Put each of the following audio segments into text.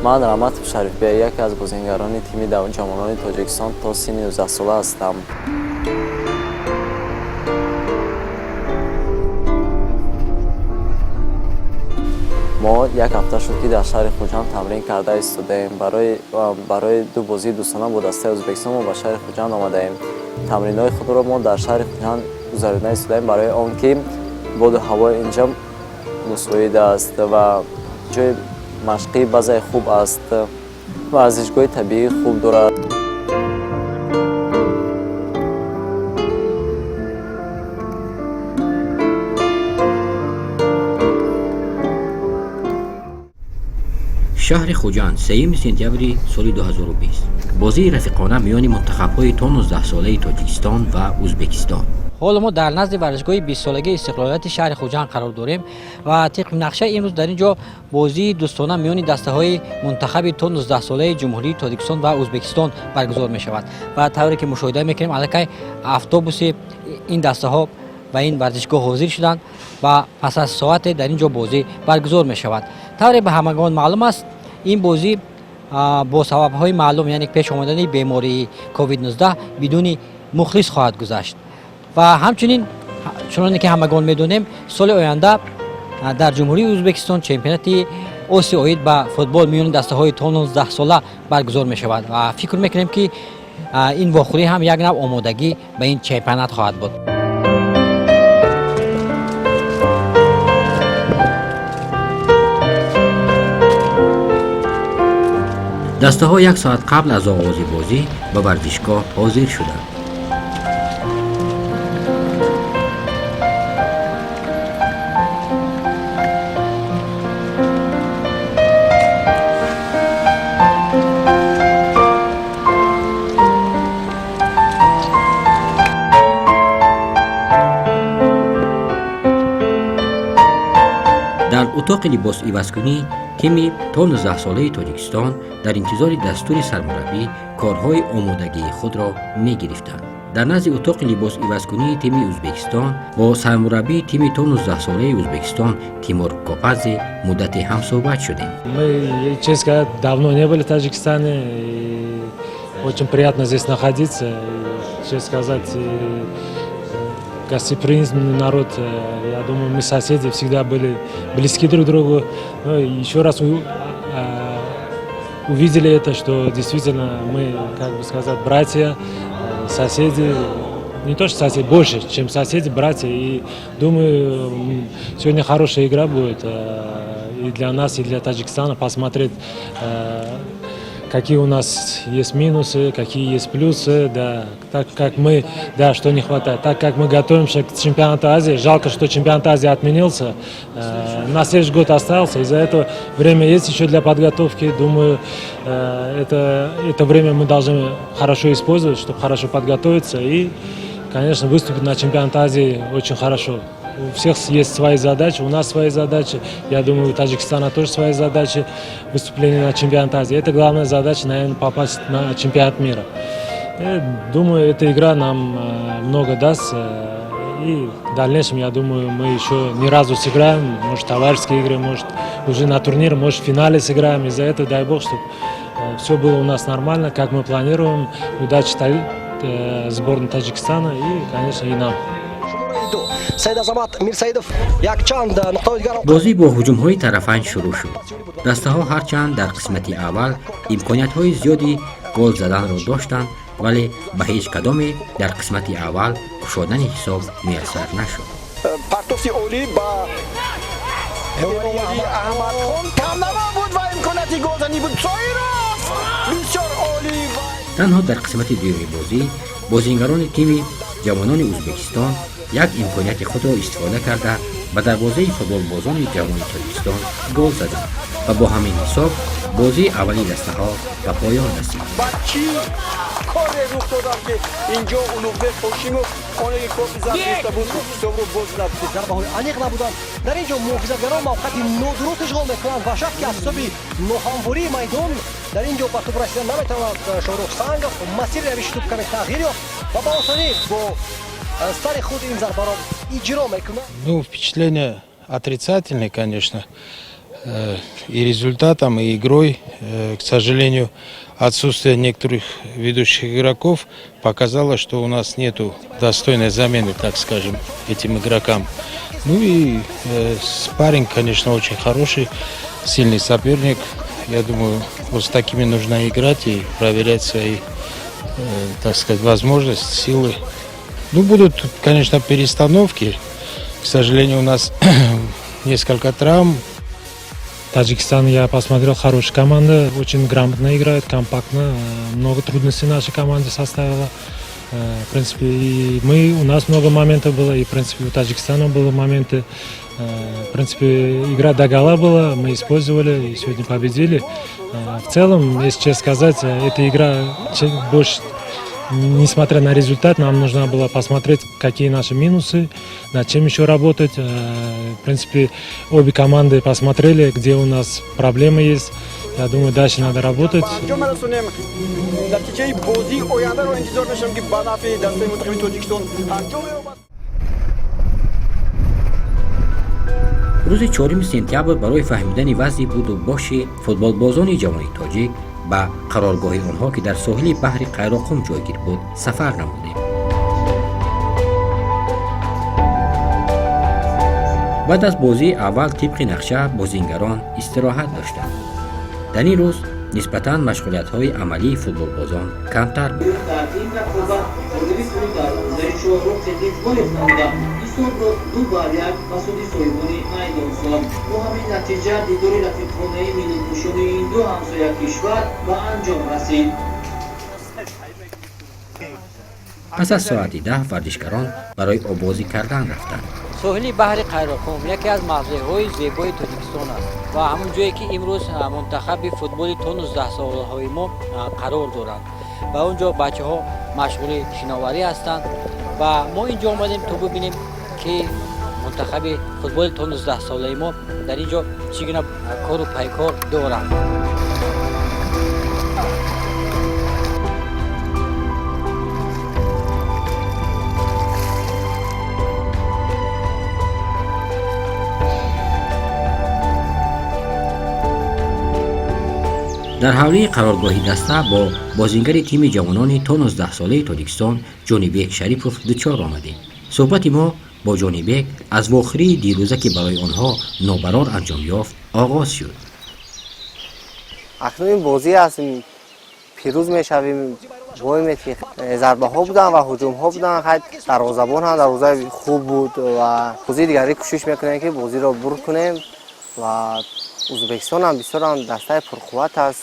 Ман Раҳматов Шарифбек, яке аз бозингарони тими ҷавонони Тоҷикистон то синни 19 сола ҳастам. Мо як ҳафта шуд, ки дар шаҳри Хуҷанд тамрин карда истодаем. Барои ду бозии дӯстона бо дастаи Ӯзбекистон мо ба шаҳри Хуҷанд омадаем. Тамринҳои худро мо дар шаҳри Хуҷанд гузаронида истодаем, барои он ки боду ҳавои инҷа мусоид аст ва ҷои машқии базаи хуб аст, варзишгоҳи табиии хуб дорад. Шаҳри Хуҷанд, 3 сентябри соли 2020, бозии рафиқона миёни мунтахабҳои то 19-солаи Тоҷикистон ва Ӯзбекистон. Ҳоло мо дар назди варзишгоҳи 20-солагии истиқлолияти шаҳри Хуҷанд қарор дорем ва тибқи нақша имрӯз дар ин ҷо бозии дӯстона миёни дастаҳои мунтахаби то 19-солаи Ҷумҳурии Тоҷикистон ва Ӯзбекистон баргузор мешавад. Ва тавре ки мушоҳида мекунем, аллакай автобуси ин дастаҳо ба ин варзишгоҳ ҳозир шуданд ва пас аз соате дар ин ҷо бозӣ баргузор мешавад. Тавре ба ҳамагон маълум аст, ин бозӣ бо сабабҳои маълум, яъне пеш омадани бемории COVID-19, бидуни мухлис хоҳад гузашт. Ва ҳамчунин, чуноне ки ҳамагон медонем, соли оянда дар Ҷумҳурии Ӯзбекистон чемпионати Осиё оид ба футбол миёни дастаҳои то 19 сола баргузор мешавад ва фикр мекунем, ки ин вохӯрӣ ҳам як нав омодагӣ ба ин чемпионат хоҳад буд. Дастаҳо як соат қабл аз оғози бозӣ ба варзишгоҳ ҳозир шуданд. Дар утоқи либосивазкунӣ тими то 19-солаи Тоҷикистон дар интизори дастури сармураббӣ корҳои омодагии худро мегирифтанд. Дар назди утоқи либосивазкунии тими Ӯзбекистон бо сармураббии тими то 19-солаи Ӯзбекистон Тимур Копадзе муддате ҳамсӯҳбат шудем. Мы, честно сказать, давно не были в Таджикистане. И очень приятно здесь находиться. И, честно сказать, и гостеприимный народ. Я думаю, мы соседи, всегда были близки друг к другу. Ну, и еще раз увидели это, что действительно мы, как бы сказать, братья, соседи. Не то что соседи, больше, чем соседи, братья. И думаю, сегодня хорошая игра будет и для нас, и для Таджикистана. Посмотреть, какие у нас есть минусы, какие есть плюсы, да, так как мы, да, что не хватает, так как мы готовимся к чемпионату Азии, жалко, что чемпионат Азии отменился, на следующий год остался, из-за этого время есть еще для подготовки, думаю, это время мы должны хорошо использовать, чтобы хорошо подготовиться и, конечно, выступить на чемпионате Азии очень хорошо. У всех есть свои задачи, у нас свои задачи. Я думаю, у Таджикистана тоже свои задачи выступления на чемпионате Азии. Это главная задача, наверное, попасть на чемпионат мира. Я думаю, эта игра нам много даст. И в дальнейшем, я думаю, мы еще не разу сыграем. Может, товарищеские игры, может, уже на турнире, может, в финале сыграем. Из-за этого, дай бог, чтобы все было у нас нормально, как мы планируем. Удачи сборной Таджикистана и, конечно, и нам. Саид Азамат Мирсаидов якчанд нуқтаҳои дигар. Бозӣ бо ҳуҷумҳои тарафайн шурӯъ шуд. Дастаҳо ҳарчанд дар қисмати аввал имкониятҳои зиёди гол заданро доштанд, вале ба ҳеҷ кадоме дар қисмати аввал кушодани ҳисоб муяссар нашуд. Партофти олӣ ба Эмомалӣ Аҳмадхон камнаво буд ва имконияти голзанӣ буд. Соиров, бисёр олӣ. Танҳо дар қисмати дуюми бозӣ бозингарони тими ҷавонони Ӯзбекистон як имконияти худро истифода карда, ба дарвозаи футболбозони ҷавони Тоҷикистон гол заданд ва бо ҳамин ҳисоб бозии аввали дастаҳо ба поён расид. Ба чӣ коре рух додам, ки инҷо Улуғбек Ҳошимов оне ки корти зард гирифта буд, ҳисобро боз зад. Зарбаҳои аниқ набуданд. Дар ин ҷо муҳофизатгарон мавқеияти нодуруст ишғол мекунанд ва шахс, ки аз ҳисоби ноҳамвории майдон дар ин ҷо ба туп расида наметавонад. Шоҳрух Сангов, масири равиши туп каме тағйир ёфт ва ба осонӣ бо сари худ ин зарбаро иҷро мекунад. Ну, впечатление отрицательное, конечно. И результатом, и игрой. К сожалению, отсутствие некоторых ведущих игроков показало, что у нас нету достойной замены, так скажем, этим игрокам. Ну и спарринг, конечно, очень хороший, сильный соперник. Я думаю, вот с такими нужно играть и проверять свои, так сказать, возможности, силы. Ну, будут, конечно, перестановки. К сожалению, у нас несколько травм. Таджикистан, я посмотрел, хорошая команда, очень грамотно играет, компактно, много трудностей нашей команде составила. В принципе, и мы, у нас много моментов было, и, в принципе, у Таджикистана было моменты. В принципе, игра до гола была, мы использовали и сегодня победили. В целом, если честно сказать, эта игра больше, несмотря на результат, нам нужно было посмотреть, какие наши минусы, над чем еще работать. В принципе, обе команды посмотрели, где у нас проблемы есть. Я думаю, дальше надо работать. Ба анҷом мерасонем. Натиҷаи бозии ояндаро интизор мешавем, ки ба нафъи дастаи мунтахаби Тоҷикистон анҷом меёбад. Рӯзи 4 сентябр барои фаҳмидани вазъи буду боши футболбозони ҷавони тоҷик ба қароргоҳи онҳо, ки дар соҳили баҳри Қайроқум ҷойгир буд, сафар намудем. Баъд аз бозии аввал тибқи нақша бозингарон истироҳат доштанд. Дар ин рӯз нисбатан машғулиятҳои амалии футболбозон камтар буданд. Дар ин рақобат ғолиби тури дарвозаи чорум Қиддиқбоев намуда, ҳисобро 2-1 ба суди соҳибони майдон сохт. Бо ҳамин натиҷа дидори рафиқонаи миллипӯшони ин ду ҳамсоя кишвар ба анҷом расид. Пас аз соати 10 варзишгарон барои оббозӣ кардан рафтанд. Соҳили баҳри Қайроқум яке аз мавзеъҳои зебои Тоҷикистон аст ва ҳамон ҷое, ки имрӯз мунтахаби футболи то 19 солаҳои мо қарор доранд ва он ҷо бачаҳо машғули шиноварӣ ҳастанд. Ва мо ин ҷо омадем, то бибинем, ки мунтахаби футболи то 19 солаи мо дар ин ҷо чӣ гуна кору пайкор доранд. Дар ҳавлии қароргоҳи даста бо бозингари тими ҷавонони то 19-солаи Тоҷикистон Ҷонибек Шарипов дучор омадем. Суҳбати мо бо Ҷонибек аз вохӯрии дирӯза, ки барои онҳо нобарор анҷом ёфт, оғоз шуд. Акнун ин бозӣ аст, пирӯз мешавем бо умед, ки зарбаҳо буданд ва ҳуҷумҳо буданд. Хай, дарвозабон ҳам дарвозаи хуб буд ва бозии дигарӣ кӯшиш мекунем, ки бозиро бурд кунем. Ва Ӯзбекистон ҳам бисёр ҳам дастаи пурқувват аст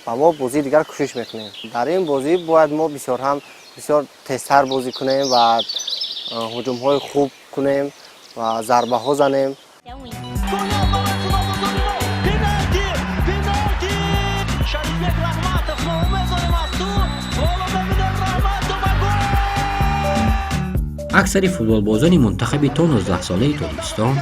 ва мо бозии дигар кӯшиш мекунем. Дар ин бозӣ бояд мо бисёр ҳам бисёр тезтар бозӣ кунем ва ҳуҷумҳои хуб кунем ва зарбаҳо занем. Пенальти! Пенальти! Шарифбек Раҳматов, мо умедворем аз ту. Ҳоло мебинем, Раҳматов, гол! Аксари футболбозони мунтахаби то 19-солаи Тоҷикистон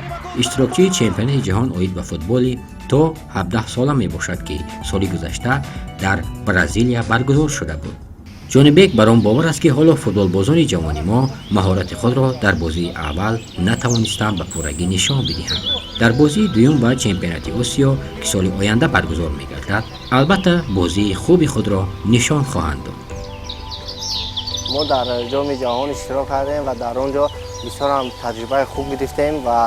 иштирокчии чемпионати ҷаҳон оид ба футболи то 17 сола мебошад, ки соли гузашта дар Бразилия баргузор шуда буд. Ҷонибек бар он бовар аст, ки ҳоло футболбозони ҷавони мо маҳорати худро дар бозии аввал натавонистанд ба пуррагӣ нишон бидиҳанд. Дар бозии дуюм ва чемпионати Осиё, ки соли оянда баргузор мегардад, албатта бозии хуби худро нишон хоҳанд дод. Мо дар Ҷоми ҷаҳон иштирок кардем ва дар он ҷо бисёр ҳам таҷрибаи хуб гирифтем ва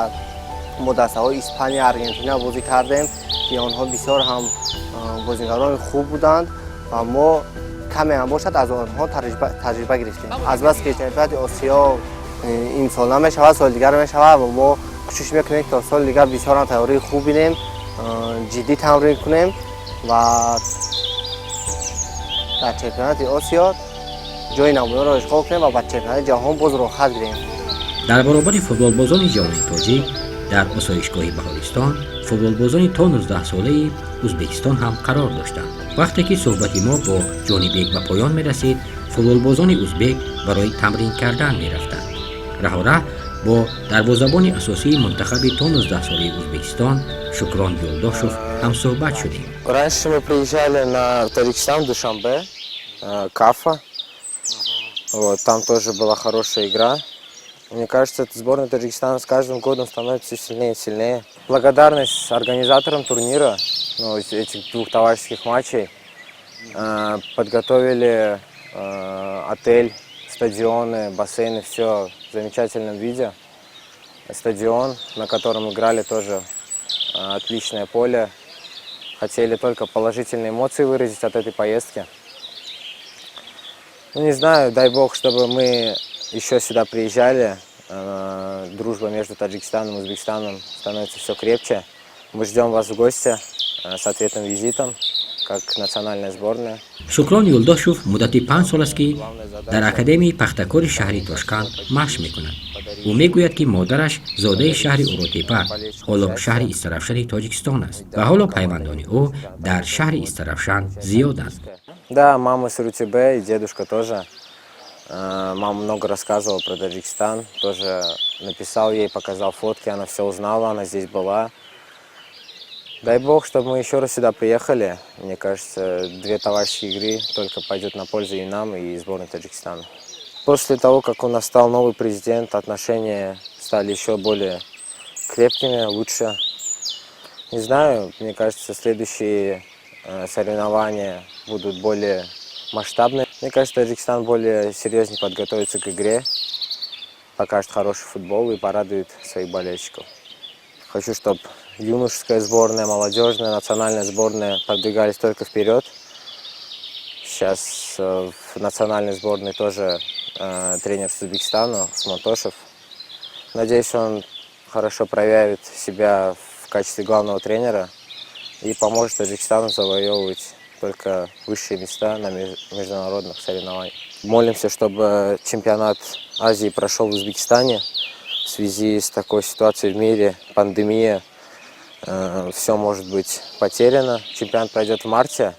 бо дастаҳои Испания, Аргентина бозӣ кардем, ки онҳо бисёр ҳам бозигарони хуб буданд ва мо каме ҳам бошад аз онҳо таҷриба гирифтем. Азбаски чемпионати Осиё имсол намешавад, соли дигар мешавад ва мо кӯшиш мекунем, ки то соли дигар бисёр ҳам тайёрии хуб бинем, ҷиддӣ тамрин кунем ва дар чемпионати Осиё ҷои намоёнро ишғол кунем ва ба чемпионати ҷаҳон боз роҳхат гирем. Дар баробари футболбозони ҷавони тоҷик дар осоишгоҳи Баҳористон футболбозони то 19-солаи Ӯзбекистон ҳам қарор доштанд. Вақте ки суҳбати мо бо Ҷонибек ба поён мерасид, футболбозони узбек барои тамрин кардан мерафтанд. Раҳораҳ бо дарвозабони асосии мунтахаби то 19-солаи Ӯзбекистон Шукрон Юлдошев ҳамсӯҳбат шудем. Раньше мы приезжали на Таджикистан, в Душанбе, Кафа. Вот, там тоже была хорошая игра. Мне кажется, эта сборная Таджикистана с каждым годом становится все сильнее и сильнее. Благодарность организаторам турнира, ну, этих двух товарищеских матчей. Подготовили отель, стадионы, бассейны, все в замечательном виде. Стадион, на котором играли, тоже отличное поле. Хотели только положительные эмоции выразить от этой поездки. Ну, не знаю, дай бог, чтобы мы еще сюда приезжали. Дружба между Таджикистаном и Узбекистаном становится все крепче. Мы ждем вас в гости с ответным визитом, как национальная сборная. Шукрон Юлдошев муддати 5 сол аст, ки дар Академияи Пахтакори шаҳри Тошканд машқ мекунад. Ӯ мегӯяд, ки модараш зодаи шаҳри Уротепа, ҳоло шаҳри Истаравшани Тоҷикистон аст ва ҳоло пайвандони ӯ дар шаҳри Истаравшан зиёданд. Да, мама с Урутебе и дедушка тоже. Мама много рассказывала про Таджикистан, тоже написал ей, показал фотки, она все узнала, она здесь была. Дай бог, чтобы мы еще раз сюда приехали. Мне кажется, две товарищеские игры только пойдет на пользу и нам, и сборной Таджикистана. После того, как у нас стал новый президент, отношения стали еще более крепкими, лучше. Не знаю, мне кажется, следующие соревнования будут более масштабные. Мне кажется, Таджикистан более серьезнее подготовится к игре, покажет хороший футбол и порадует своих болельщиков. Хочу, чтобы юношеская сборная, молодежная, национальная сборная продвигались только вперед. Сейчас в национальной сборной тоже тренер с Узбекистана, Усмон Тошев. Надеюсь, он хорошо проявит себя в качестве главного тренера и поможет Таджикистану завоевывать только высшие места на международных соревнованиях. Молимся, чтобы чемпионат Азии прошел в Узбекистане. В связи с такой ситуацией в мире, пандемия, все может быть потеряно. Чемпионат пройдет в марте.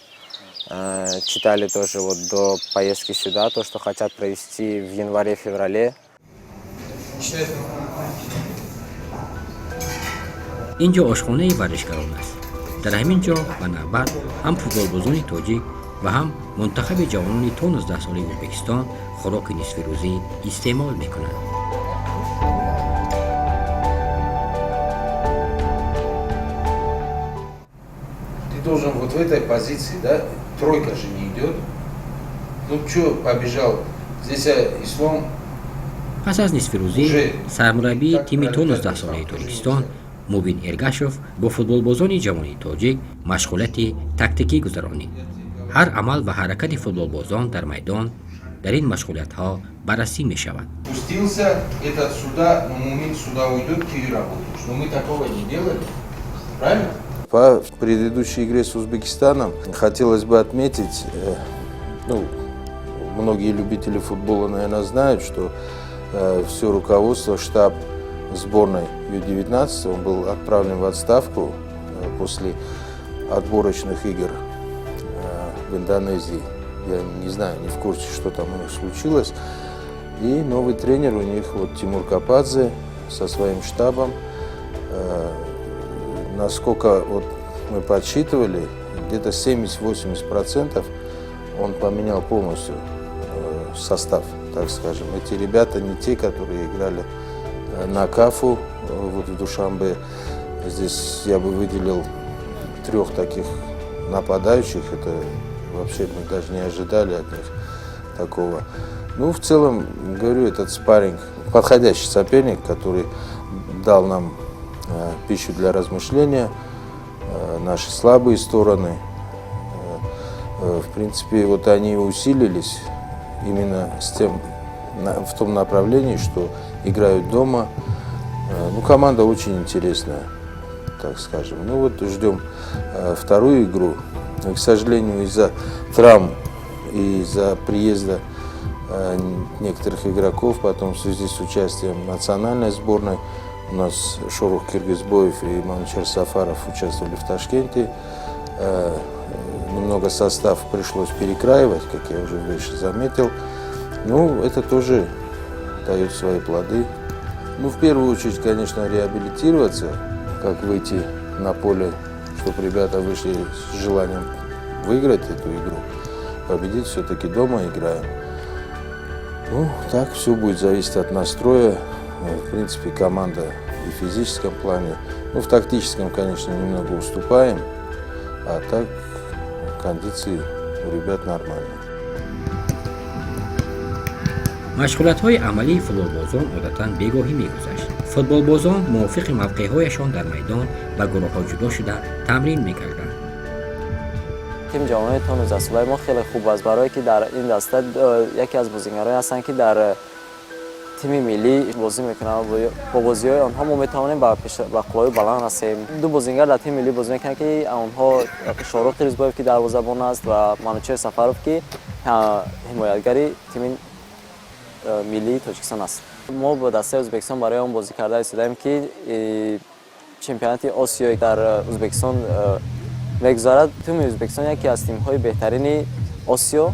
Читали тоже вот до поездки сюда то, что хотят провести в январе-феврале. Ин ҷо ошхонаи варзишгарон аст. Дар ҳамин ҷо ба навбат ҳам футболбозони тоҷик ва ҳам мунтахаби ҷавонони то 19 солаи Ӯзбекистон хӯроки нисфирӯзӣ истеъмол мекунанд. Ты должен вот в этой позиции, да, тройка же не идет. Ну что, побежал? Здесь Ислом Пас аз нисфирӯзӣ сармураббии тими то 19 солаи Тоҷикистон Мубин Эргашев бо футболбозони ҷавони тоҷик машғулияти тактикӣ гузаронид. Ҳар амал ва ҳаракати футболбозон дар майдон дар ин машғулиятҳо баррасӣ мешавад. Пустился этот сюда, но Мумин сюда уйдет, ты работаешь. Но мы такого не делали. Правильно? По предыдущей игре с Узбекистаном хотелось бы отметить, ну, многие любители футбола, наверное, знают, что все руководство, штаб сборной Ю-19, он был отправлен в отставку после отборочных игр в Индонезии. Я не знаю, не в курсе, что там у них случилось. И новый тренер у них, вот Тимур Кападзе со своим штабом. Насколько вот мы подсчитывали, где-то 70-80% он поменял полностью состав, так скажем. Эти ребята не те, которые играли на Кафу вот в Душанбе. Здесь я бы выделил трех таких нападающих. Это вообще мы даже не ожидали от них такого. Ну, в целом, говорю, этот спарринг, подходящий соперник, который дал нам пищу для размышления, наши слабые стороны. В принципе, вот они усилились именно с тем, в том направлении, что играют дома. Ну, команда очень интересная, так скажем. Ну вот ждем вторую игру. Но, к сожалению, из-за травм и из-за приезда некоторых игроков, потом в связи с участием национальной сборной, у нас Шорух Киргизбоев и Манучар Сафаров участвовали в Ташкенте. Немного состав пришлось перекраивать, как я уже выше заметил. Ну, это тоже дает свои плоды. Ну, в первую очередь, конечно, реабилитироваться, как выйти на поле, чтобы ребята вышли с желанием выиграть эту игру, победить, все-таки дома играем. Ну, так все будет зависеть от настроя. В принципе, команда и в физическом плане. Ну, в тактическом, конечно, немного уступаем, а так кондиции у ребят нормальные. Машғулиятҳои амалии футболбозон одатан бегоҳӣ мегузашт. Футболбозон мувофиқи мавқеъҳояшон дар майдон ба гурӯҳҳо ҷудо шуда тамрин мекарданд. Тими ҷавонони то 19-солаи мо хеле хуб аст, барое ки дар ин даста яке аз бозигарое ҳастанд, ки дар тими миллӣ бозӣ мекунанд. Бо бозиҳои онҳо мо метавонем ба қуллаҳои баланд расем. Ду бозингар дар тими миллӣ бозӣ мекунанд, ки онҳо Шоҳрух Қирғизбоев, ки дарвозабон аст, ва Манучер Сафаров, ки ҳимоятгари тими миллии Тоҷикистон аст. Мо бо дастаи Ӯзбекистон барои он бозӣ карда истодаем, ки чемпионати Осиё дар Ӯзбекистон мегузарад. Тими Ӯзбекистон яке аз тимҳои беҳтарини Осиё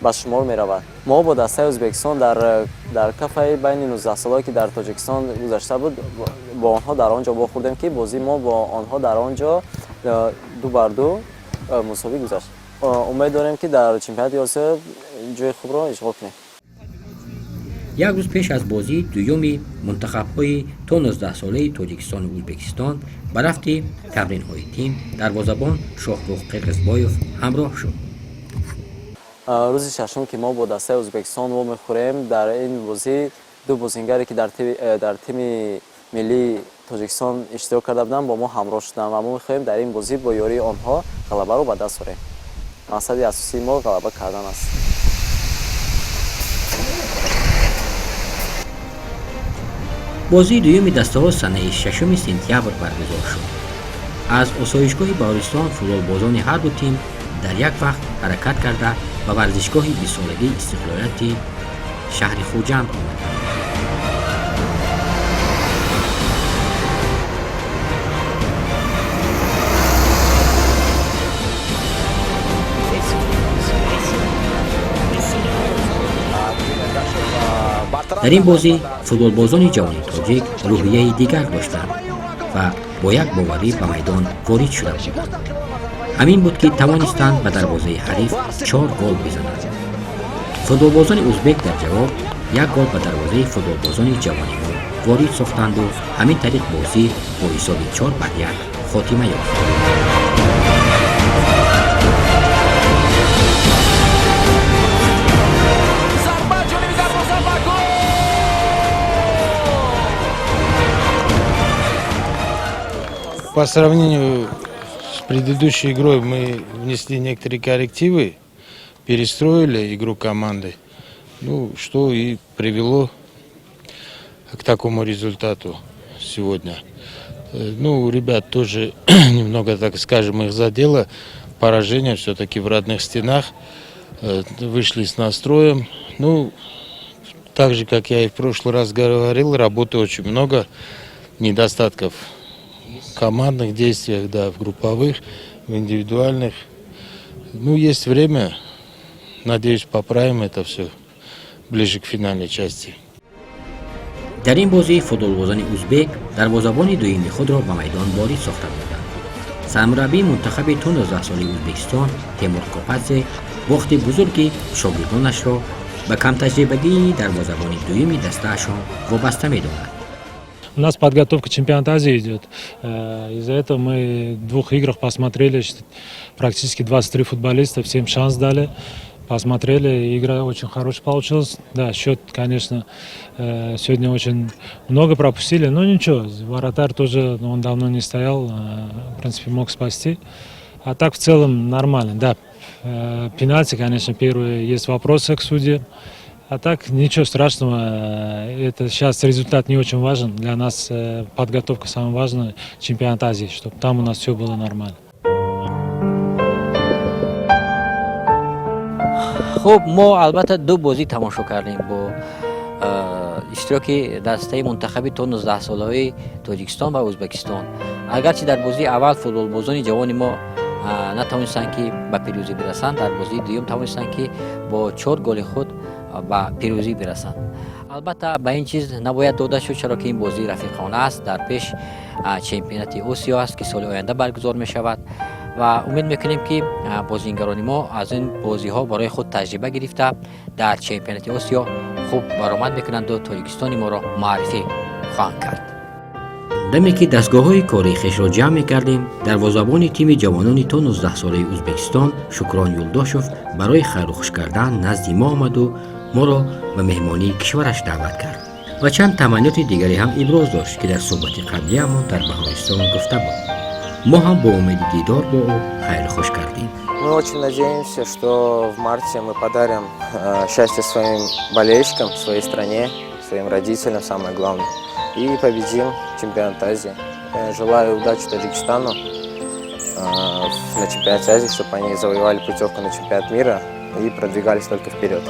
ба шумор меравад. Мо бо дастаи Ӯзбекистон дар кафаи байни 19-солае, ки дар Тоҷикистон гузашта буд, бо онҳо дар он ҷо вохӯрдем, ки бозии мо бо онҳо дар он ҷо 2-2 мусовӣ гузашт. Умед дорем, ки дар чемпионати Осиё ҷои хубро ишғол кунем. Як рӯз пеш аз бозии дуюми мунтахабҳои то 19-солаи Тоҷикистону Ӯзбекистон ба рафти тамринҳои тим дарвозабон Шоҳрух Қирғизбоев ҳамроҳ шуд. Рӯзи шашум, ки мо бо дастаи Ӯзбекистон вомехӯрем, дар ин бозӣ ду бозингаре, ки дар тими миллии Тоҷикистон иштирок карда буданд, бо мо ҳамроҳ шуданд ва мо мехоҳем дар ин бозӣ бо ёрии онҳо ғалабаро ба даст орем. Мақсади асосии мо ғалаба кардан аст. Бозии дуюми дастаҳо санаи 6 сентябр баргузор шуд. Аз осоишгоҳи Баҳористон футболбозони ҳарду тим дар як вақт ҳаракат карда ба варзишгоҳи 20-солагии истиқлолияти шаҳри Хуҷанд омаданд. Дар ин бозӣ футболбозони ҷавони тоҷик рӯҳияи дигар доштанд ва бо як боварӣ ба майдон ворид шуда буданд. Ҳамин буд, ки тавонистанд ба дарвозаи ҳариф чор гол бизананд. Футболбозони узбек дар ҷавоб як гол ба дарвозаи футболбозони ҷавони мо ворид сохтанду ҳамин тариқ бозӣ бо ҳисоби 4-1 хотима ёфт. Зарба ҷониби дарвоза ва гол! По сравнению с предыдущей игрой мы внесли некоторые коррективы, перестроили игру команды, ну, что и привело к такому результату сегодня. Ну, у ребят тоже немного, так скажем, их задело поражение все-таки в родных стенах. Вышли с настроем. Ну, так же, как я и в прошлый раз говорил, работы очень много, недостатков в командных действиях, да, в групповых, в индивидуальных. Ну, есть время. Надеюсь, поправим это все ближе к финальной части. Дар ин бозӣ футболбозони узбек дарвозабони дуюми худро ба майдон ворид сохта буданд. Сармураббии мунтахаби то 19-солаи Ӯзбекистон Темур Копадзе бохти бузурги шогирдонашро ба камтаҷрибагии дарвозабони дуюми дастаашон вобаста медонад. У нас подготовка к чемпионату Азии идет. Из-за этого мы в двух играх посмотрели, что практически 23 футболиста, всем шанс дали. Посмотрели, игра очень хорошая получилась. Да, счет, конечно, сегодня очень много пропустили, но ничего, вратарь тоже, ну, он давно не стоял, в принципе, мог спасти. А так в целом нормально, да. Пенальти, конечно, первые есть вопросы к судье. А так ничего страшного, это сейчас результат не очень важен. Для нас подготовка самая важная, чемпионат Азии, чтобы там у нас все было нормально. Хуб, мо албатта ду бозӣ тамошо кардем бо иштироки дастаи мунтахаби то 19-солаҳои Тоҷикистон ва Ӯзбекистон. Агарчи дар бозии аввал футболбозони ҷавони мо натавонистанд, ки ба пирӯзӣ бирасанд, дар бозии дуюм тавонистанд, ки бо чор голи худ ба пирӯзӣ бирасанд. Албатта, ба ин чиз набояд дода шуд, чаро ки ин бозии рафиқона аст. Дар пеш чемпионати Осиё аст, ки соли оянда баргузор мешавад, ва умед мекунем, ки бозингарони мо аз ин бозиҳо барои худ таҷриба гирифта, дар чемпионати Осиё хуб баромад мекунанду Тоҷикистони моро муаррифӣ хоҳанд кард. Даме ки дастгоҳҳои кории хешро ҷамъ мекардем, дарвозабони тими ҷавонони то 19-солаи Ӯзбекистон Шукрон Юлдошев барои хайрухуш кардан назди мо омаду моро ба меҳмонии кишвараш даъват кард ва чанд таманниёти дигаре ҳам иброз дошт, ки дар суҳбати қаблиамон дар Баҳористон гуфта буд. Мо ҳам бо умеди дидор бо ӯ хайрухуш кардем. Мы очень надеемся, что в марте мы подарим счастье своим болельщикам, своей стране, своим родителям, самое главное, и победим чемпионат Азии. Желаю удачи Таджикистану на чемпионате Азии, чтобы они завоевали путевку на чемпионат мира и продвигались только вперед.